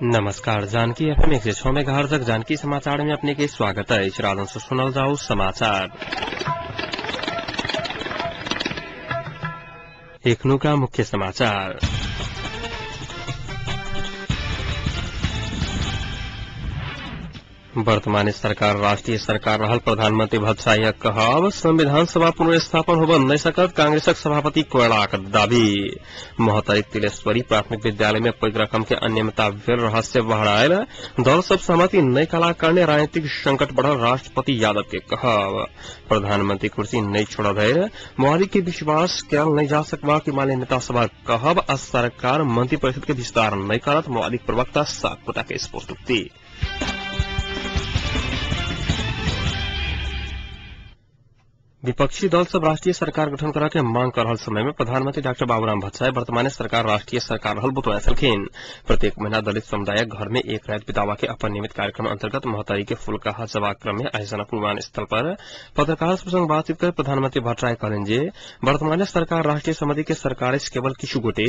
नमस्कार, Janaki FM 106 megahertz Janaki समाचार में अपने के स्वागत है। राजन से सुनल जाओ समाचार। एखनुका मुख्य समाचार। वर्तमान सरकार राष्ट्रीय सरकार रहल प्रधानमंत्री भट्टराईक कहब, संविधान सभा पुनर्स्थापन होब नहि सकत कांग्रेसक सभापति कोइरालाक दावी। महोत्तरीक तिलेश्वरी प्राथमिक विद्यालय में पैघ रकम के अनियमितता भेल रहस्य बहरायल, दल सब सहमति नहि कलाक कारणे राजनीतिक संकट बढ़ल राष्ट्रपति यादव के कहब। प्रधानमंत्री कुर्सी नहि छोड़ऽ धरि माओवादी के विश्वास कयल नहि जा सकबाक एमाले नेता सभक कहब आ सरकार मंत्री परिषद के विस्तार नहि करत माओवादी प्रवक्ता सापकोटा के स्पष्टोक्ति। विपक्षी दल सब राष्ट्रीय सरकार गठन करऽ के मांग कर रहल समय में प्रधानमंत्री डाक्टर बाबूराम भट्टराई वर्तमान सरकार राष्ट्रीय सरकार रहल बतौने छलखिन। प्रत्येक महीना दलित समुदायक घर में एक रात बितावा के अपन नियमित कार्यक्रम अंतर्गत महोत्तरी के फुलकाहा जबाक क्रम में आइ जनकपुर विमानस्थल पर पत्रकार सब संग बातचीत कर प्रधानमंत्री भट्टराई कहलनि जे वर्तमान सरकार राष्ट्रीय समिति के सरकार केवल किछु गोटे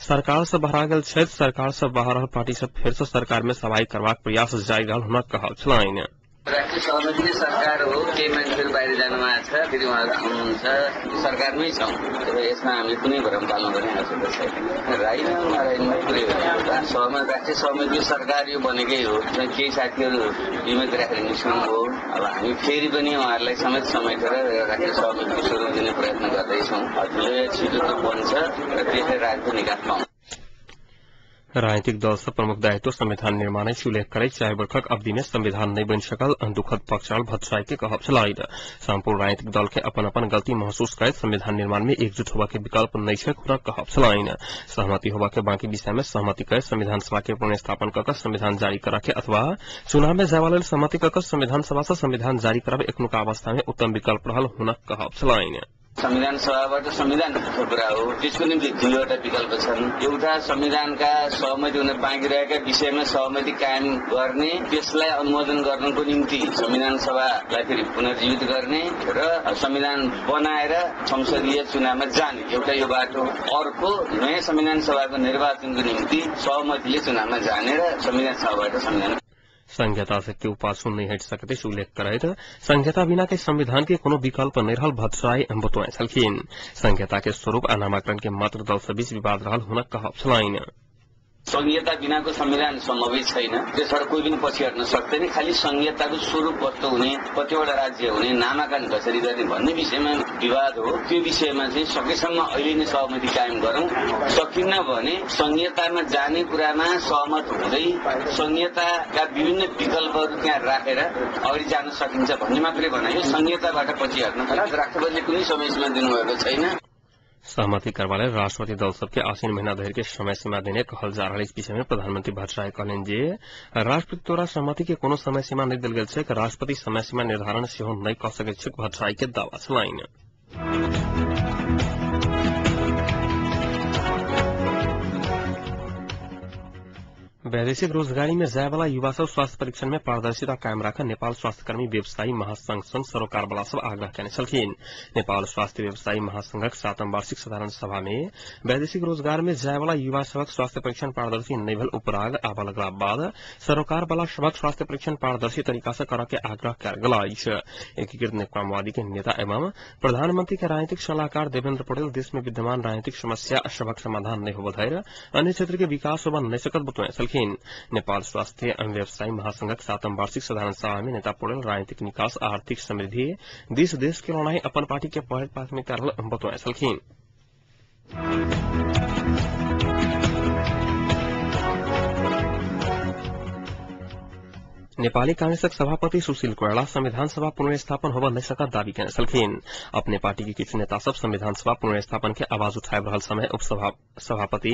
सरकार से बहरा गेल छथि। सरकार से बाहर रहल पार्टी सब फेर से सरकार में सवाई करबाक प्रयास जारी रहल हुनक कहब छलनि। राष्ट्रिय सहमतिकै सरकार हो, केही मान्छेहरू बाहिर जानु भएको छ, फेरि उहाँहरू आउनुहुन्छ, सरकारमै छौँ। तर यसमा हामीले कुनै भरम पाल्नुपर्ने आवश्यकता छैन। राई नराईमा कुरै होइन, सहमत राष्ट्रिय सहमतिको सरकार यो बनेकै हो। केही साथीहरू विमत राखेर निस्कनु हो, अब हामी फेरि पनि उहाँहरूलाई समेत समेटेर राष्ट्रिय सहमतिको स्वरूप दिने प्रयत्न गर्दैछौँ। ढिलो या छिटो त बन्छ र त्यसले राजनीतिक निकास पाउँछ। राजनीतिक दल सब प्रमुख दायित्व संविधान निर्माण उल्लेख करैत 4 वर्षक अवधि में संविधान नहि बनि सकल दुखद पक्ष रहल भट्टराई के कहब छलनि। सम्पूर्ण राजनीतिक दल के अपन अपन गलती महसूस करैत संविधान निर्माण में एकजुट होबा के विकल्प नहि छै हुनक कहब छलनि। सहमति होबा के बाकी विषय में सहमति कर संविधान सभा के पुनर्स्थापन कऽ संविधान जारी करऽ के अथवा चुनाव में जावा लेल सहमति कऽ संविधान सभा से संविधान जारी करब एखनुका अवस्था में उत्तम विकल्प रहल हुनक कहब छलनि। संविधान सभाबाट संविधान कुरा हो, त्यसको निम्ति दुईवटा विकल्प छन्। एउटा संविधानका सहमति हुन बाँकी रहेका विषयमा सहमति कायम गर्ने, त्यसलाई अनुमोदन गर्नको निम्ति संविधान सभालाई फेरि पुनर्जीवित गर्ने र संविधान बनाएर संसदीय चुनावमा जाने एउटा यो बाटो। अर्को नयाँ संविधान सभाको निर्वाचनको निम्ति सहमतिले चुनावमा जाने र संविधान सभाबाट संविधान। संहिता से केओ पाछू नहि हटि सकैत अछि उल्लेख करैत संहिता बिना के संविधान के कोनो विकल्प नहि रहल भट्टराई बतौने छलखिन। संहिता के स्वरूप आ नामाकरण के मात्र दल सब बीच विवाद रहल हुनक कहब छलनि। संघीयता बिनाको संविधान सम्भवै छैन, त्यसबाट कोही पनि पछि हट्न सक्दैन। खालि संघीयताको स्वरूप कस्तो हुने, कतिवटा राज्य हुने, नामाकरण कसरी गर्ने भन्ने विषयमा विवाद हो। त्यो विषयमा चाहिँ सकेसम्म अहिले नै सहमति कायम गरौँ। सकिन्न भने संघीयतामा जाने कुरामा सहमत हुँदै संघीयताका विभिन्न विकल्पहरू त्यहाँ राखेर अगाडि जान सकिन्छ भन्ने मात्रै भनाइ हो। संघीयताबाट पछि हट्न राष्ट्रपतिले कुनै समय सीमा दिनुभएको छैन। सहमति करवा लेल राष्ट्रपति दल सबके आश्विन महीना धरि के समय सीमा देने कहल जा रहल। इस विषय में प्रधानमंत्री भट्टराई कहलनि जे राष्ट्रपति द्वारा सहमति के कोनो समय सीमा नहि देल गेल छै, राष्ट्रपति समय सीमा निर्धारण सेहो नहि कऽ सकैत छै भट्टराई के दावा छलनि। वैदेशिक रोजगारी में जायवाला युवा सब स्वास्थ्य परीक्षण में पारदर्शिता कायम राख नेपाल स्वास्थ्यकर्मी व्यवसायी महासंघ संग सरोकारवाला सब आग्रह केने छलखिन। नेपाल स्वास्थ्य व्यवसायी महासंघक 7म वार्षिक साधारण सभा में वैदेशिक रोजगार में जायवाला युवा सबक स्वास्थ्य परीक्षण पारदर्शी नहि भेल उपराग आबऽ लगला बाद सरोकारवाला सबक स्वास्थ्य परीक्षण पारदर्शी तरीका से करऽ के आग्रह कयल गेल अछि। एकीकृत नेकपा माओवादी के नेता एवं प्रधानमंत्री के राजनीतिक सलाहकार देवेन्द्र पटेल देश में विद्यमान राजनीतिक समस्या सबक समाधान नहि होबऽ धरि अन्य क्षेत्र के विकास होबऽ नहि सकत बतौने छलखिन। नेपाल स्वास्थ्य एवं व्यवसायी महासंघक 7म वार्षिक साधारण सभा में नेता पौडेल राजनीतिक निकास आर्थिक समृद्धि देश देश के लड़ाई अपन पार्टी के पहिल प्राथमिकता रहल बतौने छलखिन। नेपाली कांग्रेसक सभापति सुशील कोइराला संविधान सभा पुनर्स्थापन होबऽ नहि सकत दावी केने छलखिन। अपने पार्टी के किछु नेता सब संविधान सभा पुनर्स्थापन के आवाज उठाबि रहल समय उपसभापति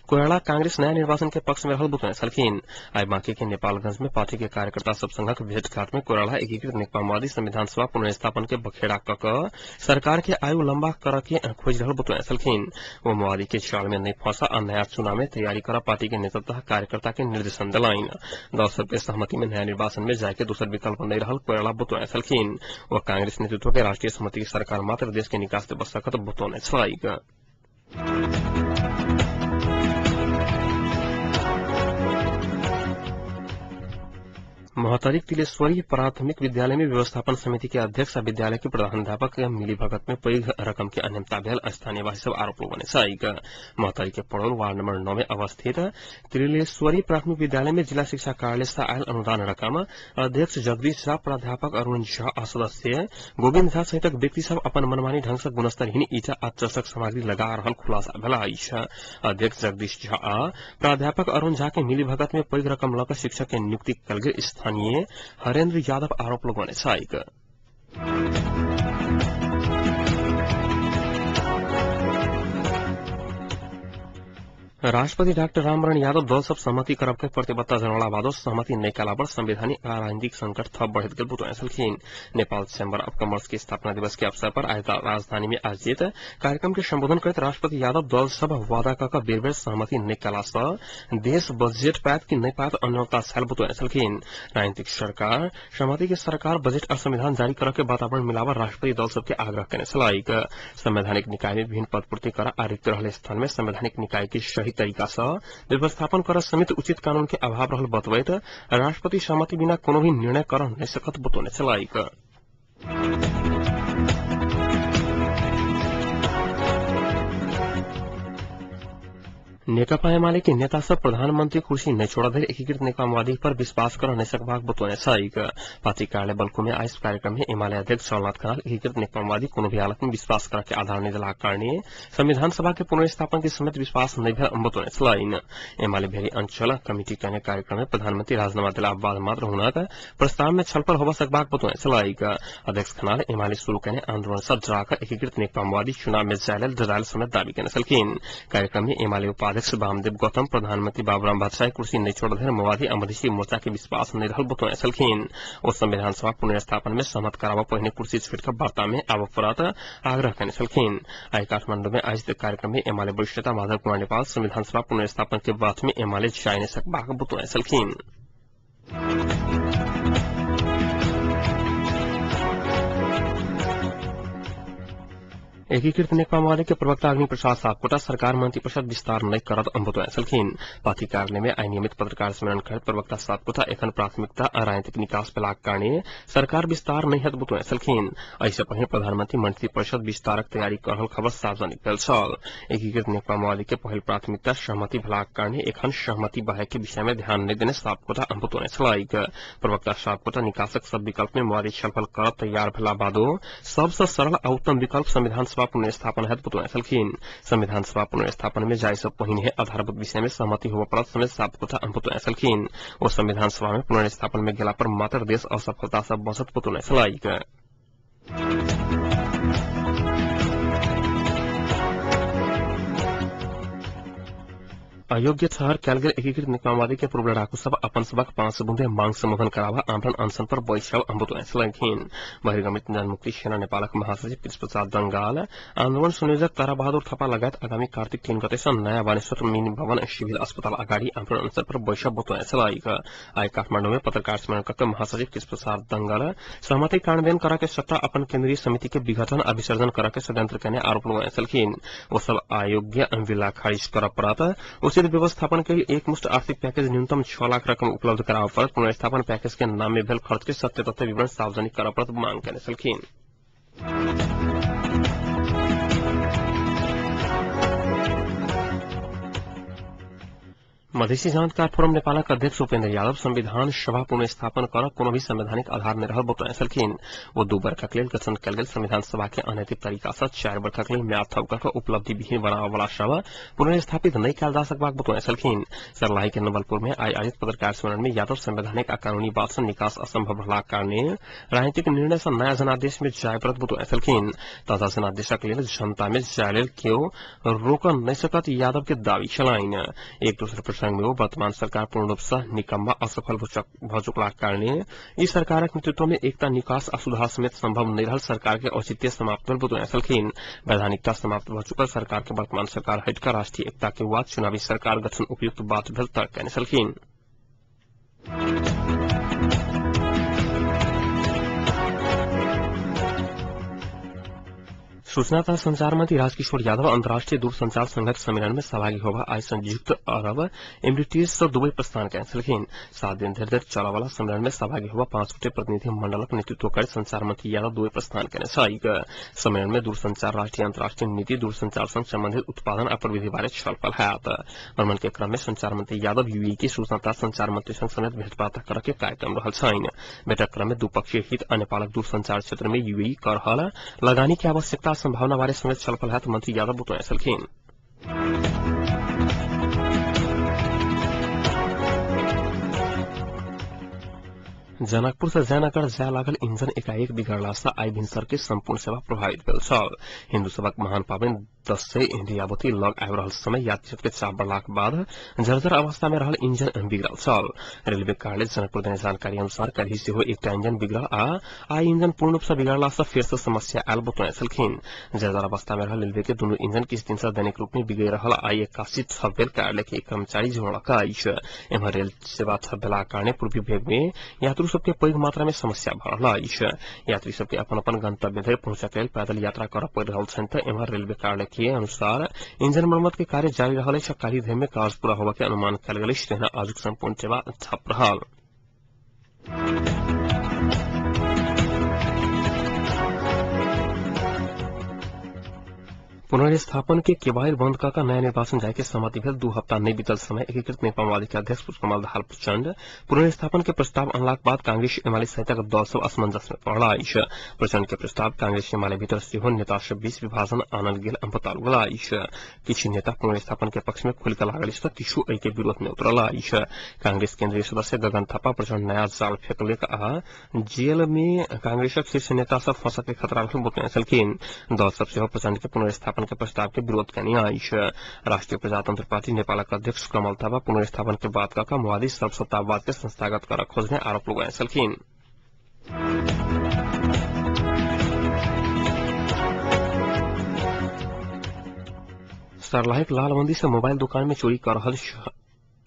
कोइराला कांग्रेस नया निर्वाचन के पक्ष में रहल बतौने छलखिन। आइ बाँकी के नेपालगंज में पार्टी के कार्यकर्ता सब संघक भेंटघाट में कोइराला एकीकृत नेकपा माओवादी संविधान सभा पुनर्स्थापन के बखेड़ा कऽ कऽ सरकार के आयु लम्बा करऽ के खोजि रहल बतौने छलखिन। ओ माओवादी के चाल में नहि फंसा आ नया चुनाव में तैयारी करऽ पार्टी के नेतृत्व कार्यकर्ता के निर्देशन देलनि। दल सबके सहमति में नया निर्वाचन में जाय के दोसर विकल्प नहि रहल कोइराला बतौने छलखिन। ओ कांग्रेस नेतृत्व के राष्ट्रीय सहमति के सरकार मात्र देश के निकास देबऽ सकत बतौने छलैक। महोत्तरीक तिलेश्वरी प्राथमिक विद्यालय में व्यवस्थापन समिति के अध्यक्ष आ विद्यालय के प्रधानाध्यापक मिलीभगत में पैघ रकम के अनियमितता भेल स्थानीयवासी सब आरोप लगौने छैक। महोत्तरी के पड़ौल वार्ड नंबर 9 में अवस्थित त्रिलेश्वरी प्राथमिक विद्यालय में जिला शिक्षा कार्यालय से आयल अनुदान रकम अध्यक्ष जगदीश झा, प्राध्यापक अरुण झा आ सदस्य गोविंद झा सहितक व्यक्ति सब अपन मनमानी ढंग से गुणस्तरहीन ईटा आ चषक सामग्री लगा रहल खुलासा भेल अछि। अध्यक्ष जगदीश झा आ प्राध्यापक अरुण झा के मिलीभगत में पैघ रकम लऽ कऽ शिक्षक के नियुक्ति कयल गेल स्थानीय हरेन्द्र यादव आरोप लगौने छैक। राष्ट्रपति डाक्टर रामवरण यादव दल सब सहमति करब के प्रतिबद्धता जनौला बादो सहमति नहि कयला पर संवैधानिक आ राजनीतिक संकट थप बढ़ैत गेल बतौने छलखिन। नेपाल चैम्बर ऑफ कॉमर्स के स्थापना दिवस के अवसर पर आइ राजधानी में आयोजित कार्यक्रम के संबोधन करैत राष्ट्रपति यादव दल सब वादा क बेर बेर सहमति नहि कयला सँ देश बजेट पायत कि नहि पायत अन्यलता छल बतौने छलखिन। राजनीतिक सरकार सहमति के सरकार बजेट आ संविधान जारी करऽ के वातावरण मिलाबऽ राष्ट्रपति दल सबके आग्रह केने छलैक। संवैधानिक निकाय में विभिन्न पदपूर्ति कर आ रिक्त रहल स्थान में संवैधानिक निकाय के सही तरीका से व्यवस्थापन कर समेत उचित कानून के अभाव रहल बतबैत राष्ट्रपति सहमति बिना कोनो भी निर्णय कर नहि सकत बतौने छलैक। नेकपा एमाले के नेता सब प्रधानमंत्री कुर्सी नहीं छोड़ा धरि एकीकृत नेकपा माओवादी पर विश्वास कर नहीं सकबाक बतौने छैक। पार्टी कार्यालय बल्कु में आयोजित कार्यक्रम में एमाले अध्यक्ष झलनाथ खनाल एकीकृत नेकपा माओवादी कोनो भी हालत में विश्वास कर के आधार नहीं देलाक कारणे संविधान सभा के पुनर्स्थापन के समेत विश्वास नहीं भेल बतौने छलनि। एमाले भेरी अंचल कमिटी केने कार्यक्रम में प्रधानमंत्री राजीनामा देला बाद मात्र हुनक प्रस्ताव में छलफल होबऽ सकबाक बतौने छलैक। अध्यक्ष खनाल एमाले शुरू केने आंदोलन सँ डरा कऽ एकीकृत नेकपा माओवादी चुनाव में जाय लेल डरायल समेत दावी केने छलखिन। कार्यक्रम में एमाले उपाध्यक्ष वामदेव गौतम प्रधानमंत्री बाबूराम भट्टराई कुर्सी नहीं छोड़ धरि माओवादी आ मधेसी मोर्चा के विश्वास नहीं रहल बतौने छलखिन। ओ संविधान सभा पुनर्स्थापन में सहमत कराबऽ पहिने कुर्सी छोड़ि कऽ वार्ता में आबऽ पड़त आग्रह केने छलखिन। आइ काठमांडू में आयोजित कार्यक्रम में एमाले वरिष्ठ नेता माधव कुमार नेपाल संविधान सभा पुनर्स्थापन के बात में एमाले जाय नहि सकबाक बतौने छलखिन। एकीकृत नेकपा माओवादी के प्रवक्ता अग्नि प्रसाद सापकोटा सरकार मंत्री परिषद विस्तार नहि करत बतौने छलखिन। पार्टी कार्यालय में आइ नियमित पत्रकार सम्मेलन करैत प्रवक्ता सापकोटा एखन प्राथमिकता आ राजनीतिक निकास पेलाक कारणे सरकार विस्तार नहि हेत बतौने छलखिन। एहिसँ पहिने प्रधानमंत्री मंत्री परिषद विस्तारक तैयारी कर रहल खबर सार्वजनिक भेल छल। एकीकृत नेकपा माओवादी के पहिल प्राथमिकता सहमति भेलाक कारणे एखन सहमति बढ़ाय के विषय में ध्यान नहि देने सापकोटा बतौने छलैक। प्रवक्ता सापकोटा निकासक सब विकल्प में माओवादी छलफल करब तैयार भेला बादो सबसँ सरल आ उत्तम विकल्प संविधान सभा पुनर्स्थापन हेत बतौने छलखिन। संविधान सभा पुनर्स्थापन में जाय सँ पहिने आधारभूत विषय में सहमति होबऽ पड़त समेत सापकोटा बतौने छलखिन। ओ संविधान सभा में पुनर्स्थापन में गेला पर मात्र देश असफलता सँ बचत बतौने छलैक। अयोग्य ठहर कयल गेल एकीकृत नेकपा माओवादी के पूर्व लड़ाकू सब अपन सबक 5 बुंदे मांग समाधान कराबऽ आमरण अनशन पर बैसल बतौने छलखिन। बहिर्गमित जनमुक्ति सेना नेपालक महासचिव कृष्ण प्रसाद दंगाल आन्दोलन संयोजक तारा बहादुर थापा लगायत आगामी कार्तिक 3 गते सँ नयाँ बानेश्वर मिनी भवन सिभिल अस्पताल अगाडि आमरण अनशन पर बैसल बतौने छलैक। आइ काठमाडौँ में पत्रकार सम्मेलन कऽ महासचिव कृष्ण प्रसाद दंगाल सहमति कार्यान्वयन करऽ के सट्टा अपन केन्द्रीय समिति के विघटन आ विसर्जन करऽ के षड्यंत्र केने आरोप लगौने छलखिन। ओ सब अयोग्य विला खारिज करऽ पड़त, उचित व्यवस्थापन के लिए एकमुष्ट आर्थिक पैकेज न्यूनतम 6 लाख रकम उपलब्ध कराबऽ पड़त, पुनर्स्थापन पैकेज के नाम में भेल खर्च के सत्य तथ्य विवरण सार्वजनिक करऽ पड़त मांग केने छलखिन। मधेसी जानकार फोरम नेपालक अध्यक्ष उपेन्द्र यादव संविधान सभा पुनर्स्थापन कर कोनो भी संवैधानिक आधार नहि रहल बतौने छलखिन। ओ 2 बर्खक लेल गठन कयल गेल संविधान सभा के अनैतिक तरीका सँ 4 बर्खक लेल म्याद थप कऽ उपलब्धि विहीन बनाबऽ वाला सभ पुनर्स्थापित नहि कयल जा सकबाक बतौने छलखिन। सर्लाही के नवलपुर में आइ आयोजित पत्रकार सम्मेलन में यादव संवैधानिक आ कानूनी बात सँ निकास असंभव रहलाक कारणे राजनीतिक निर्णय सँ नयाँ जनादेश में जाय पड़त बतौने छलखिन। ताजा जनादेशक लेल जनता में जाय लेल केओ रोक नहि सकत यादव के दावी छलनि। एक दोसर प्रसंग में वर्तमान सरकार पूर्ण रूप सँ निकम्मा असफल भऽ चुकलाक कारणे ई सरकारक नेतृत्व में एकता निकास आ सुधार समेत संभव नहि रहल सरकार के औचित्य समाप्त भेल बतौने छलखिन। वैधानिकता समाप्त भऽ चुकल सरकार के वर्तमान सरकार हटि कऽ राष्ट्रीय एकता के बाद चुनावी सरकार गठन उपयुक्त बात भेल तर्क केने छलखिन। सूचना तथा संचार मंत्री राजकिशोर यादव अंतर्राष्ट्रीय दूरसंचार संघक सम्मेलन में सहभागी होगा आज संयुक्त अरब एमिरेट्स से दुबई प्रस्थान कयने छलखिन। 7 दिन धरि चलऽवला सम्मेलन में सहभागी होगा 5 गोटे प्रतिनिधि मंडलक नेतृत्व कर संचार मंत्री यादव दुबई प्रस्थान कयने छथि। सम्मेलन में दूरसंचार राष्ट्रीय अंतर्राष्ट्रीय नीति, दूरसंचार संग संबंधित उत्पादन आ प्रविधि बारे छलफल होयत। भ्रमण के क्रम में संचार मंत्री यादव यूएई के सूचना तथा संचार मंत्री संग समेत भेंटवार्ता करऽ के कार्यक्रम रहल छनि। बैठक क्रम में द्विपक्षीय हित आ नेपालक दूरसंचार क्षेत्र में यूएई कर रहल लगानी के आवश्यकता संभावना बारे समेत छलफल होयत मंत्री यादव बतौने छलखिन। जनकपुर से जयनगर जाय लागल इंजन एकाएक बिगड़ला से आइ भिनसर के संपूर्ण सेवा प्रभावित भेल छल। हिन्दू सभक महान पाबनि दशैं दियाबती लग आबि रहल समय यात्री सबके चाप बढ़लाक बाद जर्जर अवस्था में रहल इंजन बिगड़ल छल। रेलवे कार्यालय जनकपुर देने जानकारी अनुसार काल्हि सेहो एकटा इंजन बिगड़ल आ आइ इंजन पूर्ण रूप से बिगड़ला से फेर से समस्या आयल बतौने छलखिन। जर्जर अवस्था में रहल रेलवे के दुनू इंजन किछु दिन से दैनिक रूप में बिगड़ रहल आइ 81 ठप भेल कार्यालय के कर्मचारी जोड़लक अछि। एम्हर रेल सेवा ठप भेलाक कारणे पूर्वी भेग में यात्रु सबके पैघ मात्रा में समस्या भऽ रहल अछि। यात्री सबके अपन अपन गंतव्य धरि पहुंचक लेल पैदल यात्रा करऽ पड़ि रहल छनि तऽ एम्हर रेलवे कार्यालय के अनुसार इंजन मरम्मत के कार्य जारी रहल अछि। काल्हि धरि में काज पूरा होबय के अनुमान कयल गेल अछि। तहिना आजुक संपूर्ण सेवा ठप रहल। पुनर्स्थापन के केबाइल बंद कऽ नया निर्वाचन जाय के सहमति भेल 2 हप्ता नहि बीतल समय एकीकृत नेपाल माओवादी के अध्यक्ष पुष्पकमल दाहाल प्रचण्ड पुनर्स्थापन के प्रस्ताव अनलाक बाद कांग्रेस एमाले सहितक दल सब असमंजस में पड़ल अछि। प्रचण्ड के प्रस्ताव कांग्रेस एमाले भीतर सेहो नेता सब बीच विभाजन आनल गेल बताओल गेल अछि। किछु नेता पुनर्स्थापन के पक्ष में खुलि कऽ लागल अछि तऽ किछु एहि के विरोध में उतरल अछि। कांग्रेस केंद्रीय सदस्य गगन थापा प्रचण्ड नया जाल फेकलक आ जेल में कांग्रेसक शीर्ष नेता सब फंसक के खतरा भेल बतौने छलखिन। दल सब सेहो प्रचण्ड के पुनर्स्थापन के प्रस्ताव के विरोध कयने अछि। राष्ट्रीय प्रजातंत्र पार्टी नेपालक अध्यक्ष कमल थापा पुनर्स्थापन के बात कऽ माओवादी सर्वसत्तावाद के संस्थागत करऽ खोजने आरोप लगौने छलखिन। सर्लाहीक लालबंदी से मोबाइल दुकान में चोरी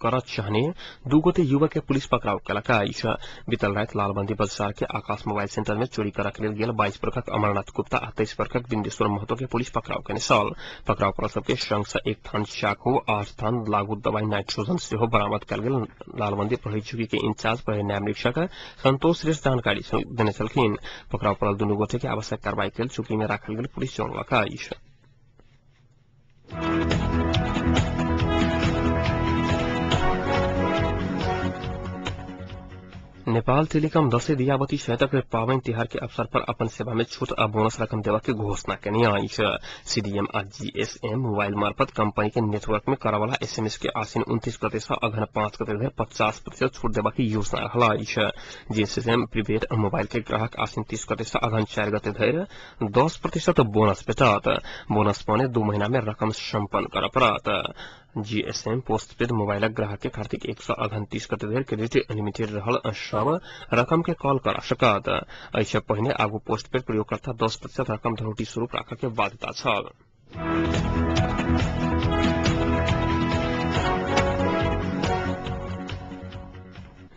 करऽ चाहने 2 गोटे युवक के पुलिस पकड़ाव केलक अछि। बीतल राति लालबंदी बाजार के आकाश मोबाइल सेंटर में चोरी करऽ के लेल गेल 22 बरखक अमरनाथ गुप्ता आ 23 बरखक बिन्देश्वर महतो के पुलिस पकड़ाव केने छल। पकड़ाव पड़ल सबके संग से 1 थान चाकू, 8 थान लागू दवाई नाइट्रोजन सेहो बरामद कयल गेल। लालबंदी प्रहरी चौकी के इंचार्ज प्रहरी नायब निरीक्षक संतोष श्रेष्ठ जानकारी देने छलखिन। पकड़ाव पड़ल दुनू गोटे के आवश्यक कार्रवाई के लेल चौकी में राखल गेल पुलिस जनौलक अछि। नेपाल टेलीकॉम दशैं दियाबती सहितक पावनि तिहार के अवसर पर अपन सेवा में छूट आ बोनस रकम देबऽ के घोषणा केने अछि। सीडीएम आ जीएसएम मोबाइल मार्फत कंपनी के नेटवर्क में करऽवला एसएमएस के आसिन 29 गते से अघन 5 गते धरि 50% छूट देबऽ के योजना रहल अछि। जीएसएम प्रीपेड मोबाइल के ग्राहक आसिन 30 गते से अघन 4 गते धरि 10% बोनस भेटत। बोनस पाने 2 महीना में रकम सम्पन्न करऽ पड़त। जीएसएम पोस्टपेड मोबाइलक ग्राहक के कार्तिक 1 से अघन 30 गते धरि क्रेडिट अनलिमिटेड रहल सब रकम के कॉल करा सकत। एहिसँ पहिने आगू पोस्टपेड प्रयोगकर्ता 10% रकम धरोटी स्वरूप राखऽ के बाध्यता छल।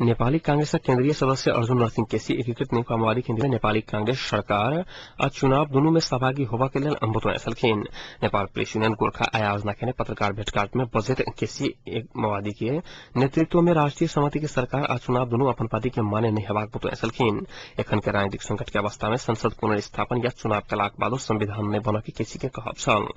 नेपाली कांग्रेसक केन्द्रीय सदस्य अर्जुन नरसिंह केसी एकीकृत नेकपा माओवादी केन्द्रीय नेपाली कांग्रेस सरकार आ चुनाव दुनू में सहभागी होबा के लेल बतौने छलखिन। नेपाल प्रेस यूनियन गोरखा आयोजना केने पत्रकार भेटघाट में बजट केसी माओवादी के नेतृत्व में राष्ट्रीय सहमति के सरकार आ चुनाव दुनू अपन पार्टी के मान्य नहि हेबाक बतौने छलखिन। एखन के राजनीतिक संकट के अवस्था में संसद पुनर्स्थापन या चुनाव केलाक बादो संविधान नहि बनऽ के केसी के कहब छल।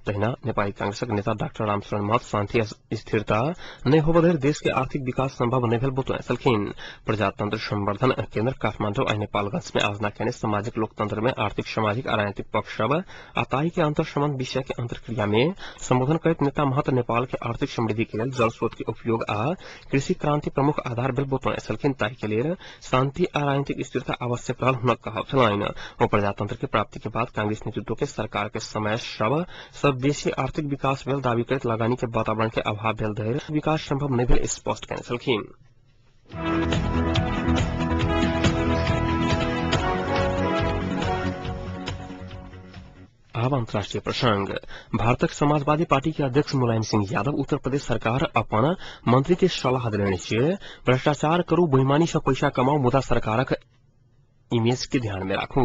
तहिना नेपाली कांग्रेसक नेता डाक्टर रामशरण महत शान्ति स्थिरता नहि होबऽ धरि देश के आर्थिक विकास संभव नहि भेल बतौने छलखिन। प्रजातंत्र संवर्धन केन्द्र काठमाडौँ आ नेपालगंज में आयोजना केने सामाजिक लोकतंत्र में आर्थिक, सामाजिक आ राजनीतिक पक्ष सब आ ताहि के अंतर संबंध विषय के अंतर्क्रिया में संबोधन करैत नेता महत नेपाल के आर्थिक समृद्धि के लेल जल स्रोत के उपयोग आ कृषि क्रांति प्रमुख आधार भेल बतौने छलखिन। ताहि के लेल शान्ति आ राजनीतिक स्थिरता आवश्यक रहल हुनक कहब छलनि। ओ प्रजातंत्र के प्राप्ति के बाद कांग्रेस नेतृत्व के सरकार के समय सब बेसी आर्थिक विकास भेल दावी करैत लगानी के वातावरण के अभाव भेल धरि विकास संभव नहि भेल स्पष्ट केने छलखिन। अब अंतर्राष्ट्रीय प्रसंग। भारतक समाजवादी पार्टी के अध्यक्ष मुलायम सिंह यादव उत्तर प्रदेश सरकार अपन मंत्री के सलाह देने जे भ्रष्टाचार करू, बेईमानी से पैसा कमाऊ, मुदा सरकारक इमेज के ध्यान में राखू।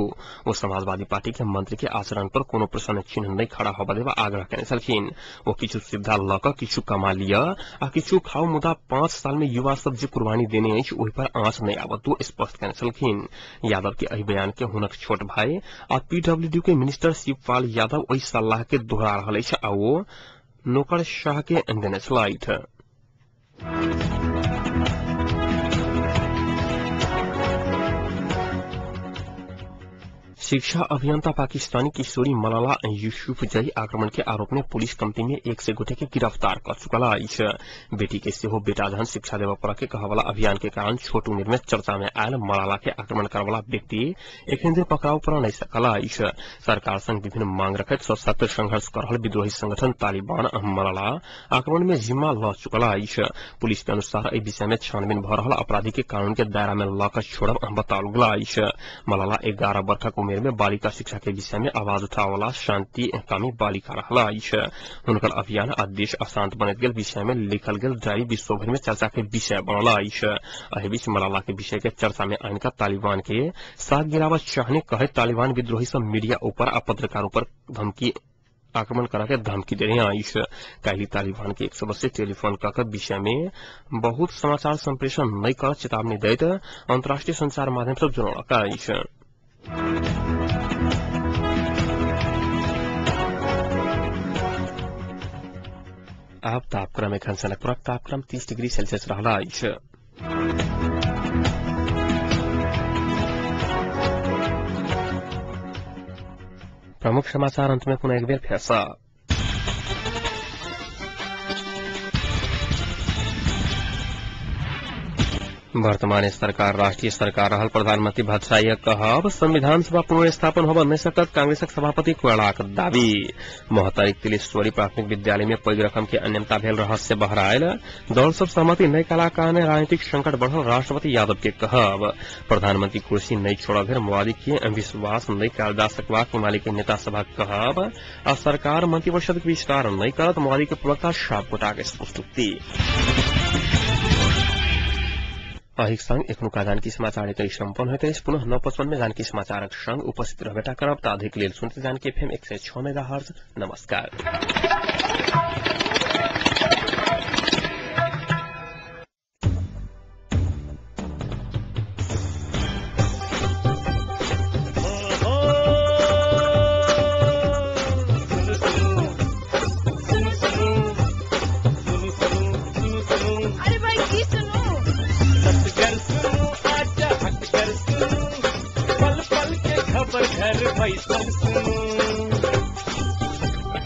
ओ समाजवादी पार्टी के मंत्री के आचरण पर कोनो प्रश्न चिन्ह नहीं खड़ा होबा देवा आग्रह केने छलखिन। ओ किछु सुविधा ल क किछु कमा लिअ आ किछु खाऊ, मुदा 5 साल में युवा सब जे कुर्बानी देने अछि ओहि पर आंच नहीं आवत ओ स्पष्ट केने छलखिन। यादव के एहि बयान के हुनक छोट भाई आ पीडब्ल्यूडी के मिनिस्टर शिवपाल यादव ओहि सलाह के दोहरा रहल अछि आ ओ नौकर शाह के देने छलथि। शिक्षा अभियंता पाकिस्तानी किशोरी मलाला यूसुफजई आक्रमण के आरोप में पुलिस कंपनी में 100 गोटे के गिरफ्तार कर चुकल अछि। बेटी के सेहो बेटा जहन शिक्षा देवा पर के कहवाला अभियान के कारण छोट उम्र में चर्चा में आयल मलाला के आक्रमण करवाला व्यक्ति एखन धरि पकड़ाव पर नहीं सकल अछि। सरकार संग विभिन्न मांग रखैत सशस्त्र संघर्ष कर रहल विद्रोही संगठन तालिबान मलाला आक्रमण में जिम्मा ल चुकल अछि। पुलिस के अनुसार एहि विषय में छानबीन भ रहल अपराधी के कानून के दायरा में ल क छोड़ब बताओल गेल अछि। मलाला 11 वर्षक उमेर में बालिका शिक्षा के विषय में आवाज उठावला शांति कामी बालिका रहल अछि। हुनकर अभियान आ देश अशांत बनैत गेल विषय में लिखल गेल डायरी विश्वभर में चर्चा के विषय बनल अछि। एहि बीच मलाला के विषय के चर्चा में आनि क तालिबान के साथ गिरावट चाहने कहैत तालिबान विद्रोही सब मीडिया ऊपर आ पत्रकार ऊपर धमकी आक्रमण करा के धमकी देने अछि। काल्हि तालिबान के एक सदस्य टेलीफोन क विषय में बहुत समाचार संप्रेषण नहीं कर चेतावनी दैत अंतर्राष्ट्रीय संचार माध्यम सब जनौलक अछि। आब तापक्रम एखन सनकपुरक तापक्रम 30 डिग्री सेल्सियस रहल अछि। प्रमुख समाचार अंत में पुनः एक बेर फेर। वर्तमान सरकार राष्ट्रीय सरकार रहल प्रधानमंत्री भट्टराई कहब संविधान सभा पुनर्स्थापन होबय नहि सकत कांग्रेसक सभापति कोइरालाक दावी। महोत्तरीक तिलेश्वरी प्राथमिक विद्यालय में पैघ रकम के अनियमितता भेल रहस्य बहरायल, दल सब सहमति नहि कला कारण राजनीतिक संकट बढ़ल राष्ट्रपति यादव के कहब। प्रधानमंत्री कुर्सी नहि छोड़ब धरि माओवादी के विश्वास नहि कयल जा सकबाक एमाले के नेता सभक कहब आ सरकार मंत्रिपरिषद के विस्तार नहि करत माओवादी के प्रवक्ता सापकोटा के स्पष्टोक्ति। अहिक संग एखनुका जानकी समाचार एतय सम्पन्न होइत अछि। पुनः 9:55 में जानकी समाचारक संग उपस्थित रहबेटा करब। ताधिक लेल सुनते जानकी एफएम 106 मेगाहर्ट्ज। नमस्कार।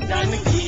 जानकी